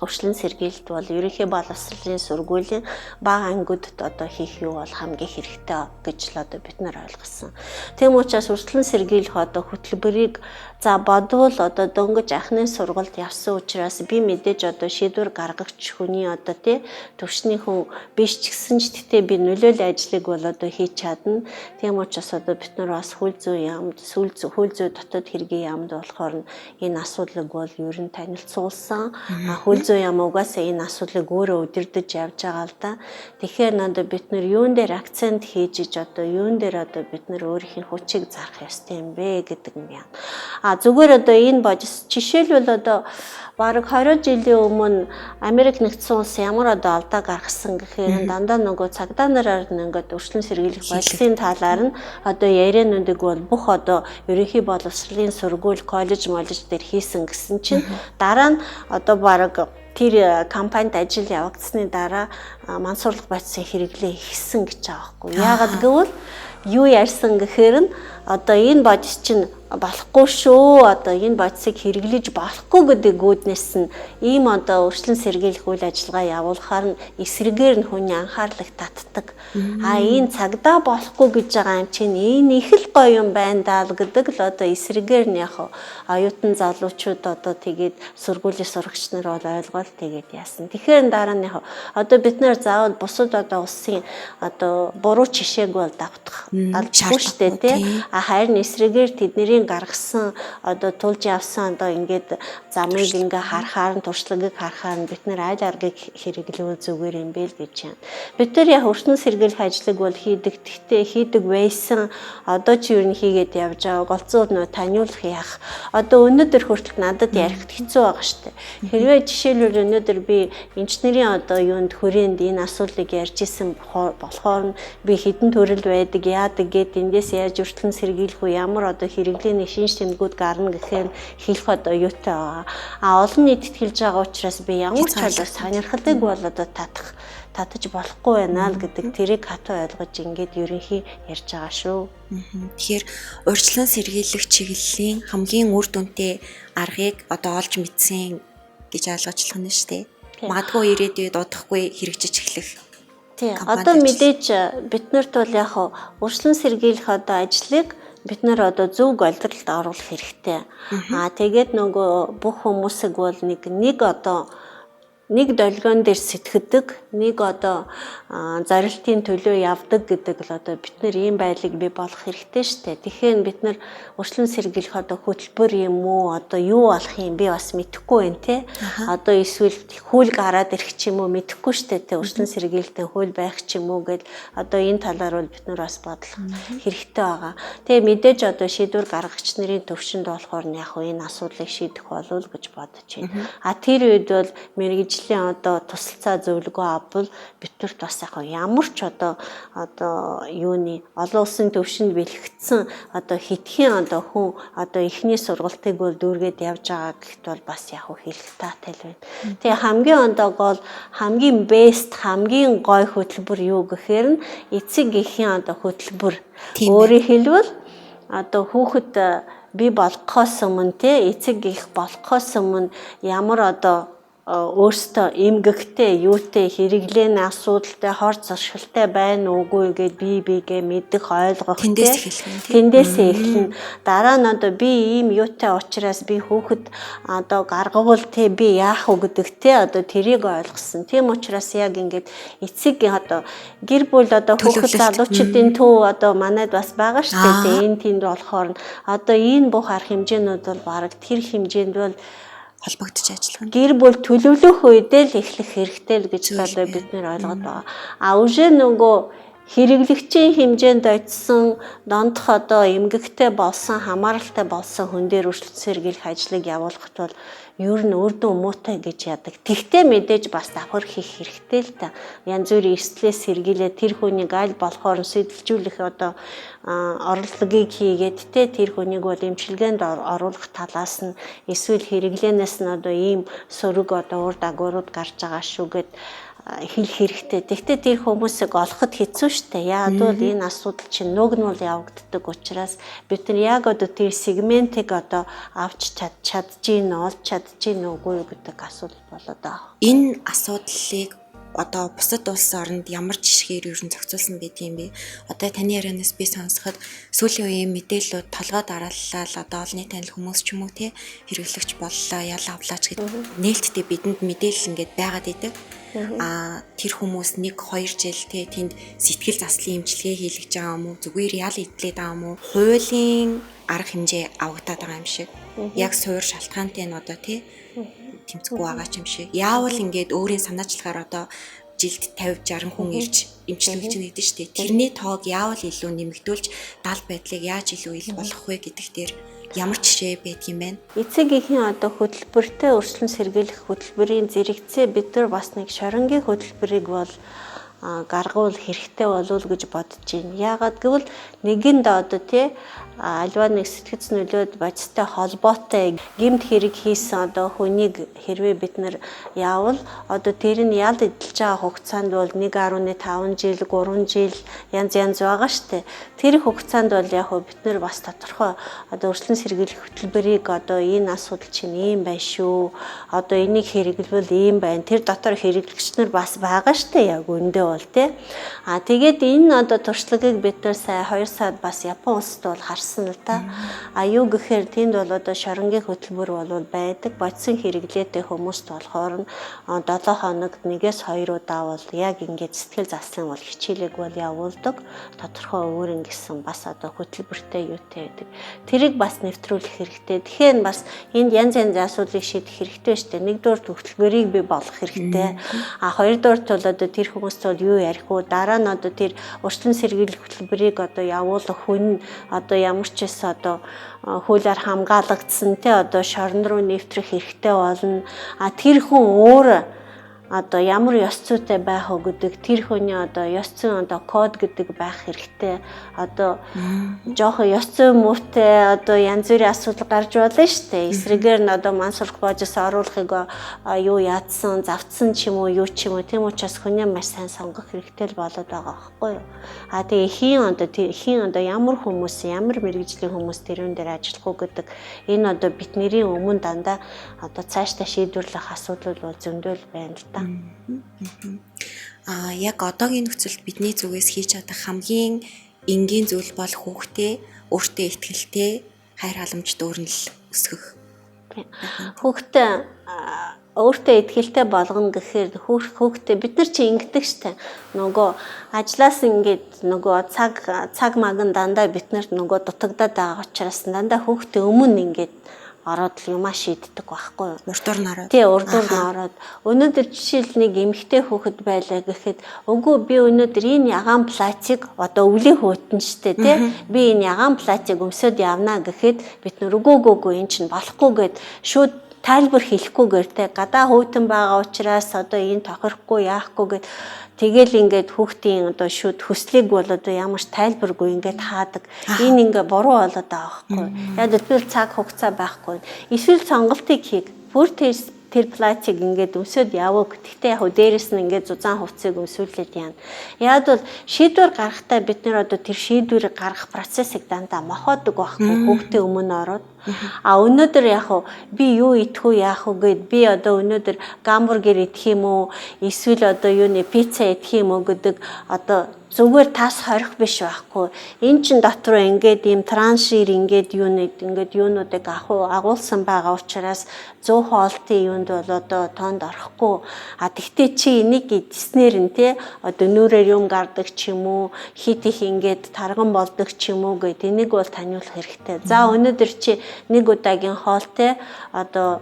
урьдчилан сэргийлэлт бол ерөнхий боловсролын сургуулийн бага ангиудад одоо хийх юу бол хамгийн хэрэгтэй гэж л одоо бид нар ойлгосон. Тийм учраас урьдчилан сэргийлэх одоо хөтөлбөрийг за бодвол одоо дөнгөж анхны сургалт явсан учраас би мэдээж одоо шийдвэр гаргагч хүний одоо тий төвшний хүн биш ч гэсэн ч тэгтээ би нөлөөлөл ажлыг бол одоо хийж чадна. Тийм учраас одоо бид нар бас хууль зүйн яамд, хууль зүй дотоод хэргийн яамд болохоор энэ асуудлыг бол ер нь танилцуулсан. Хууль зүйн яам угаасаа энэ асуудлыг өөрөө удирдах явж байгаа л да. Тэгэхээр надад бид нар юун дээр акцент хийж иж одоо юун дээр одоо бид нар өөрийнхөө хүчийг зарах ёстой юм бэ гэдэг юм яа. А зүгээр одоо энэ бодис жишээлбэл одоо бараг 20 жилийн өмнө Америк нэгдсэн улс ямар одоо алдаа гаргасан гэхээр дандаа нөгөө цагдаа нараар ингээд өрчлөн сэргийлэх бодисын талаар нь одоо яриануудыг бол бүх одоо ерөнхий боловсролын сургууль, коллеж, моллеж дээр хийсэн гэсэн чинь дараа нь одоо бараг тэр компанид ажил явагдсны дараа мансуурлах бодисын хэрэглээ ихсэн гэж байгаа байхгүй. Яагаад гэвэл юу ярьсан гэхээр нь одоо энэ бодис чинь болохгүй шүү. Одоо энэ бодисыг хэрэглэж болохгүй гэдэг үүднээс нь ийм одоо өрчлөн сэргийлэх үйл ажиллагаа явуулахаар нь эсрэгээр нь хүний анхаарлыг татдаг. А энэ цагдаа болохгүй гэж байгаа юм чинь энэ их л гоё юм байна даа л гэдэг л одоо эсрэгээр нь яг оюутан залуучууд одоо тэгээд сургуулийн сурагч нар бол ойлгоол тэгээд яасан. Тэгэхээр дараа нь яг одоо бид нар заавал бусад одоо улсын одоо буруу жишээг бол давтах албагүй шүү дээ тий. А харин эсрэгээр тэдний гаргасан одоо тулж явсан одоо ингээд замыг ингээ харахаар нь туршлагыг харахаар нь бид нар аль аргыг хэрэглэвэл зүгээр юм бэ л гэж юм. Бид нар яг өртөн сэргийлэх ажлыг бол хийдэг. Гэхдээ хийдэг байсан. Одоо чи юу н хийгээд явж байгаа. Голцоо нөө таниулах яах. Одоо өнөөдөр хүртэл надад ярихад хэцүү байгаа штэ. Хэрвээ жишээлбэл өнөөдөр би инженерийн одоо юунд хүрээнд энэ асуудлыг ярьж исэн болохоор нь би хэдэн төрөл байдаг, яадаг гэд эндээс яаж өртөн сэргийлэх үү, ямар одоо хэрэглээний шинж тэмдгүүд гарна гэхээр хэлэх одоо юутай байгаа. А олон нийтэд хэлж байгаа учраас би ямар ч одоо сонирхлыг бол одоо татаж болохгүй байна л гэдэг тэрийг хатуу ойлгож ингээд ерөнхий ярьж байгаа шүү. Тэгэхээр урьдчилан сэргийлэх чиглэлийн хамгийн үр дүнтэй аргыг одоо олж мэдсэн гэж ойлгочлох нь шүү дээ. Магадгүй ирээдүйд удахгүй хэрэгжиж эхлэх. Тий. Одоо мэдээж бид нарт бол яг урьдчилан сэргийлэх одоо ажлыг бид нар одоо зөв голдролд оруулах хэрэгтэй. Аа тэгээд нөгөө бүх хүмүүсийг бол нэг одоо Нэг долгион дээр сэтгэдэг, нэг одоо зорилтын төлөө явдаг гэдэг л одоо бид нар ийм байдлыг бий болгох хэрэгтэй шүү дээ. Тэгэхээр бид нар өршлөн сэргийлэх одоо хөтөлбөр юм уу, одоо юу болох юм би бас мэдэхгүй байна те. Одоо эсвэл хууль гараад ирэх ч юм уу мэдэхгүй шүү дээ те. Өршлөн сэргийлэлтийн хууль байх ч юм уу гэл одоо энэ талаар бол бид нар бас бодлох хэрэгтэй байгаа. Тэгээ мэдээж одоо шийдвэр гаргагч нарын төвшөнд болохоор нь яг энэ асуудлыг шийдэх болов уу гэж бодож байна. А тэр үед бол мэргэжлийн одоо тусалцаа зөвлөгөө авбал биднэрт бас яг ямар ч одоо юуны олон улсын төвшөнд бэлэгдсэн одоо хитгэн одоо хүн одоо эхний сургалтыг бол дүүргээд явж байгаа гэхэд бол бас яг хэлэх таатай л байна. Тэгээ хамгийн одоо гол хамгийн бест хамгийн гой хөтөлбөр юу гэхээр нь эцэг эхийн одоо хөтөлбөр. Өөрөөр хэлбэл одоо хүүхэд бий болохоос өмнө те эцэг их болохоос өмнө ямар одоо өөртөө эмгэгтэй юутэй хэрэглээний асуудалтай хор зуршилтай байна уугүй гэд бие биегээ мэдэх ойлгох тэндээс эхэлнэ. Дараа нь одоо би ийм юутай учраас би хүүхэд одоо гаргавал те би яах вэ гэдэг те одоо тэрийг ойлгосон. Тийм учраас яг ингээд эцэг одоо гэр бүл одоо хүүхэд залуучдын төв одоо манайд бас байгаа шүү дээ. Тэ энэ тэнд болохоор одоо энэ бүх арга хэмжээнүүд бол бараг тэр хэмжээнд бол холбогдож ажиллах. Гэр бүл төлөвлөх үедээ л эхлэх хэрэгтэй л гэж одоо бид нэр ойлгоод байгаа. А үшээ нөгөө хэрэглэгчийн хэмжээнд очисон дондох одоо эмгэгтэй болсон хамааралтай болсон хүн дээр өршлөн сэргийлэх ажлыг явуулахад бол ер нь үр дүн муутай гэж яадаг. Тэгтээ мэдээж бас давхар хийх хэрэгтэй л та. Янз бүрийн эрсдлээс сэргийлээ тэр хүнийг аль болохоор сэтэлжүүлэх одоо оролдлогыг хийгээд те тэр хүнийг бол эмчилгээнд оруулах талаас нь эсвэл хэрэглээнээс нь одоо ийм сөрөг одоо ур дагаврууд гарч байгаа шүү гэд хэлэх хэрэгтэй. Тэгтээ тэр хүмүүсийг олоход хэцүү шттэ. Яагаад гэвэл энэ асуудал чинь нүгнүүл явагддаг учраас бид нар яг одоо тэр сегментийг одоо авч чадж гин олж чадж гин үгүй гэдэг асуудал болоод байгаа. Энэ асуудлыг одоо бусад улс оронд ямар жишгээр ер нь зохицуулсан байт юм бэ? Одоо таны ярианаас би сонсоход сүүлийн үеийн мэдээллүүд толгой дараалал одоо олонний танил хүмүүс ч юм уу те хэрэглэгч боллоо, ял авлаач гэдэг нээлттэй бидэнд мэдээлэл ингээд байгаад идэг. А тэр хүмүүс 1 2 жил те тэнд сэтгэл заслын эмчилгээ хийлгэж байгаа юм уу? Зүгээр ял идлээд байгаа юм уу? Хуулийн арга хэмжээ авагдаад байгаа юм шиг. Яг суур шалтгаантай нь одоо те тэмцэхгүй байгаа ч юм шиг. Яавал ингээд өөрийн санаачлагаар одоо жилд 50 60 хүн ирж эмчилгээ хийж нэгдэн шүү дээ. Тэрний тоог яавал илүү нэмэгдүүлж дал байдлыг яаж илүү ил болгох вэ гэдэг дээр ямар жишээ байдаг юм бэ? Эцэг эхийн одоо хөтөлбөртэй өршлөн сэргийлэх хөтөлбөрийн зэрэгцээ бид нар бас нэг шоронгийн хөтөлбөрийг бол гаргуул хэрэгтэй болов уу гэж бодож байна. Яагаад гэвэл нэгэнд одоо тий альва нэг сэтгэц нөлөөд бодистой холбоотой гэмт хэрэг хийсэн одоо хүнийг хэрвээ бид нар яавал одоо тэр нь ял эдэлж байгаа хугацаанд бол 1.5 жил, 3 жил янз янз байгаа штэ. Тэр хугацаанд бол яг бид нар бас тодорхой одоо өршлөн сэргийлэх хөтөлбөрийг одоо энэ асуудал чинь ийм байна шүү. Одоо энийг хэрэглэвэл ийм байна. Тэр дотор хэрэглэгч нар бас байгаа штэ яг өндөө бол тий. А тэгээд энэ одоо туршлагыг бид нар сая 2 сард бас Япон улсад бол харсан л да. А юу гэхээр тэнд бол одоо шоронгийн хөтөлбөр бол байдаг. Бодисын хэрэглээтэй хүмүүст болохоор нь 7 хоногт 1-2 удаа бол яг ингээд сэтгэл заслын бол хичээлэг бол явуулдаг. Тодорхой өөр ингэсэн бас одоо хөтөлбөртэй юутай байдаг. Тэрийг бас нэвтрүүлэх хэрэгтэй. Тэгэхээр бас энд янз янзын асуудлыг шийдэх хэрэгтэй шүү дээ. Нэгдүгээр хөтөлбөрийг бий болгох хэрэгтэй. А хоёрдугаар бол одоо тэр хүмүүст бол юу ярих вэ? Дараа нь одоо тэр урьдчилан сэргийлэх хөтөлбөрийг одоо явуулах хүн одоо ямар ч байсан одоо хуулиар хамгаалагдсан те одоо шорон руу нэвтрэх хэрэгтэй болно. А тэр хүн өөр одоо ямар ёс зүйтэй байх вэ гэдэг тэр хүний одоо ёс зүйн одоо код гэдэг байх хэрэгтэй. Одоо жоохон ёс зүй муутай одоо янз бүрийн асуудал гарч болно шүү дээ. Эсрэгээр нь одоо мансурх боожос оруулахыг юу яатсан, завтсан ч юм уу, юу ч юм уу. Тийм учраас хүнээ маш сайн сонгох хэрэгтэй л болоод байгаа байхгүй юу? А тэгээ хийн одоо хийн одоо ямар хүмүүс, ямар мэргэжлийн хүмүүс тэрүүн дээр ажиллах уу гэдэг энэ одоо бидний өмнө дандаа одоо цаашдаа шийдвэрлэх асуудал бол зөндөл байна л та. А яг одоогийн нөхцөлд бидний зүгээс хийж чадах хамгийн энгийн зүйл бол хүүхдээ өөртөө ихтгэлтэй хайр халамж дүүрнэл өсгөх. Хүүхдээ Өөртөө итгэлтэй болгоно гэхээр хүүхдээ бид нар чи ингэдэг штэ. Нөгөө ажлаас ингээд нөгөө цаг маган дандаа бид нарт нөгөө дутагдаад байгаа учраас дандаа хүүхдээ өмнө ингээд ороод л юмаа шийддэг байхгүй юу? Урдуур нь ороод. Тий, урдуур нь ороод. Өнөөдөр жишээл нэг эмэгтэй хүүхэд байлаа гэхэд үгүй би өнөөдөр энэ ягаан платик одоо өвлийн хөтөн штэ тий. Би энэ ягаан платик өмсөд явна гэхэд бид нөр үгүй энэ чинь болохгүй гэд шууд тайлбар хэлэхгүйгээр те гадаа хөтөн байгаа учраас одоо энэ тохирохгүй яахгүй гэд тэгэл ингээд хүүхдийн одоо шүд хүслийг бол одоо ямар ч тайлбаргүй ингээд хаадаг. Энэ ингээ буруу болоод байгаа байхгүй. Яг гэвэл цаг хугацаа байхгүй. Эсвэл сонголтыг хийг. Бүр тэр платик ингээд өмсөд яваг. Гэхдээ яг дээрэс нь ингээд зузаан хувцсыг өмсүүлээд яана. Яг бол шийдвэр гаргахтаа бид нэр одоо тэр шийдвэрийг гаргах процессыг дандаа мохоодог байхгүй хүүхдээ өмнө ороод. А өнөөдөр яг би юу идэх үү яах вэ гэд би одоо өнөөдөр гамбургер идэх юм уу эсвэл одоо юуны пицца идэх юм уу гэдэг одоо зүгээр тас хорих биш байхгүй. Эн чин дотор ингээд ийм траншир ингээд юуныг ингээд юунуудыг агуулсан байгаа учраас зөв хоолтын юунд бол одоо тоонд орохгүй. А тэгтээ чи энийг идснээр нь те одоо нүрээр юм гардаг ч юм уу хит их ингээд тарган болдог ч юм уу гэд энийг бол таниулах хэрэгтэй. За өнөөдөр чи нэг удаагийн хоолтой одоо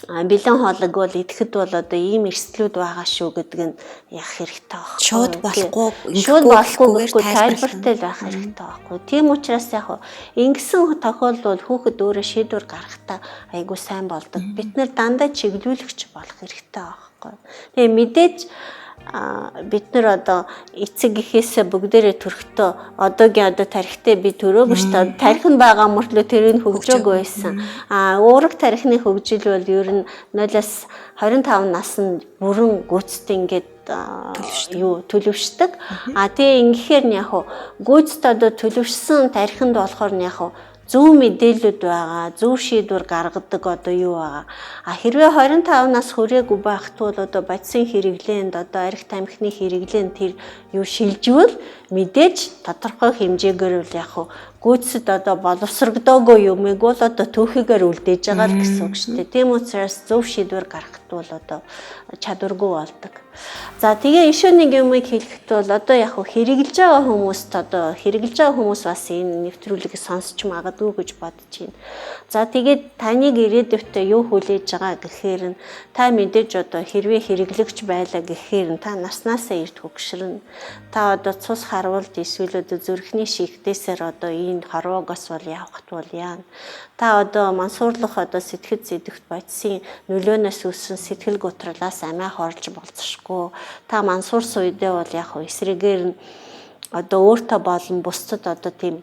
бэлэн хоолыг бол идэхэд бол одоо ийм эрсдлүүд байгаа шүү гэдэг нь яах хэрэгтэй байхгүй. Шууд болохгүй, шууд болохгүй тайлбартай л байх хэрэгтэй байхгүй. Тийм учраас яг ингэсэн тохиолдол хүүхэд өөрөө шийдвэр гаргахтаа айгүй сайн болдог. Бид нэр дандаа чиглүүлэгч болох хэрэгтэй байхгүй. Тэгээ мэдээж бид нар одоо эцэг гэхээсээ бүгдээрээ төрхтөө одоогийн одоо тархитай би төрөөгүй шүү дээ. Тархи нь байгаа мөртлөө тэр нь хөгжөөгүй байсан. А уураг тархины хөгжил бол ер нь 0-аас 25 наснд бүрэн гүйцэд ингээд юу төлөвшдөг. А тэгээ ингэхээр нь яг гүйцэд одоо төлөвшсөн тархинд болохоор нь яг зөв мэдээлэлүүд байгаа, зөв шийдвэр гаргадаг одоо юу байгаа. А хэрвээ 25 нас хүрээгүй байхад бол одоо бодисын хэрэглээнд одоо арх тамхины хэрэглээнд тэр юу шилжвэл мэдээж тодорхой хэмжээгээр бол яг гүйцэд одоо боловсрогдоогүй юмыг бол одоо түүхийгээр үлдээж байгаа л гэсэн үг шүү дээ. Тийм учраас зөв шийдвэр гаргахад бол одоо чадваргүй болдог. За тэгээ ишүү нэг юмыг хэлэхэд бол одоо яг хэрэглэж байгаа хүмүүст одоо хэрэглэж байгаа хүмүүс бас энэ нэвтрүүлгийг сонсч магадгүй гэж бодож байна. За тэгээд таныг ирээдүйдээ юу хүлээж байгаа гэхээр нь та мэдээж одоо хэрвээ хэрэглэгч байлаа гэхээр нь та наснаасаа эрт хөгшрөн. Та одоо цус харуулт эсвэл одоо зүрхний шигтээсээр одоо энэ хорвоогоос бол явахт бол яана. Та одоо мансуурлах одоо сэтгэл зэдэгт бодисын нөлөөнөөс үүссэн сэтгэл гутралаас амиа хорлж болцсохгүй. Та мансуурсан үедээ бол яг эсрэгээр нь одоо өөртөө болон бусдад одоо тийм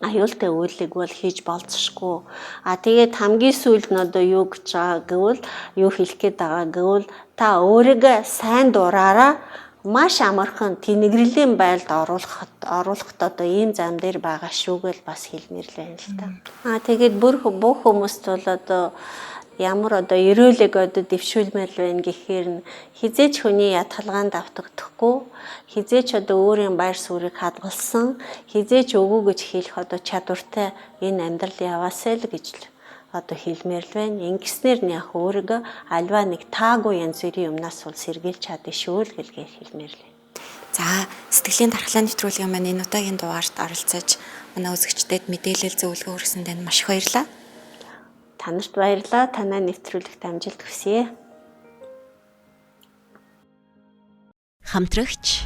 аюултай үйлийг бол хийж болцсохгүй. А тэгээд хамгийн сүүлд нь одоо юу гэж байгаа гэвэл юу хэлэх гээд байгаа гэвэл та өөрийгөө сайн дураараа маш амархан тэнэгрэлийн байлд оруулахад одоо ийм зам дээр байгаа шүү гэж бас хэлмээр л байна л та. А тэгээд бүх хүмүүст бол одоо ямар одоо ерөөлөг одоо дэвшүүлмээр байна гэхээр нь хизээч хүний ятгалгаанд автагдахгүй, хизээч одоо өөрийн байр суурийг хадгалсан, хизээч үгүй гэж хэлэх одоо чадвартай энэ амьдрал яваасай л гэж л одоо хэлмээр л байна. Ингэснээр нь яг өөрийгөө альва нэг таагүй янз бүрийн юмнаас бол сэргийлж чадна шүү л гэлгээ хэлмээр л. За сэтгэлийн тархлаа нэвтрүүлгийн маань энэ удаагийн дугаарт оролцож манай үзэгчдэд мэдээлэл зөвлөгөө хүргэсэн танд маш их баярлалаа. Та нарт баярлалаа. Танай нэвтрүүлэгт амжилт хүсье. Хамтрагч